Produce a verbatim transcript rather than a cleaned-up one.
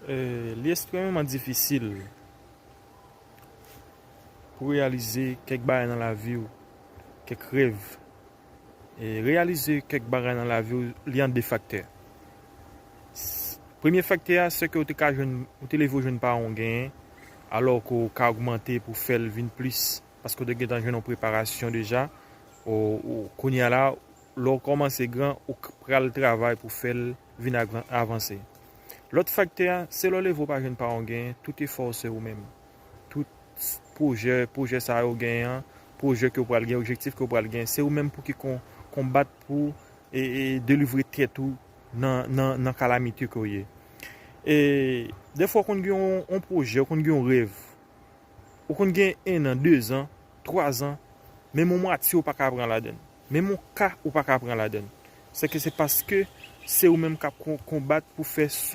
E, li ekstrememan difisil pou reyalize kèk bagay nan lavi w, kèk rèv. E reyalize kèk bagay nan lavi w, li an de faktè. S- Premye faktè a, se ke ou te ka jwenn, ou te leve w jwenn paran w genyen, alò ke w ka ogmante pou fè l vin plis, paske w te gentan jwenn yon preparasyon deja. Ou, ou, kounye a la, lè w kòmanse gran, ou k- pral travay pou fè l vin agran- avanse. Lòt faktè a, se lè w leve w pa jwenn paran w genyen, tout efò w se ou menm. Tout pwojè, pwojè sa yo w genyen an, pwojè ke w pral gen, objektif ke w pral gen, se ou menm pou ki kon, konbat pou e, e delivre tèt ou nan, nan, nan kalamite ke w ye. E defwa w konn gen yon, yon pwojè, w konn gen yon rèv. Ou konn gen en an, de zan, twa zan, menm yon mwatye ou pa ka pran ladan l. Menm yon ka ou pa ka pran ladan l. Se ke se paske se ou menm k ap kon- konbat pou fè sa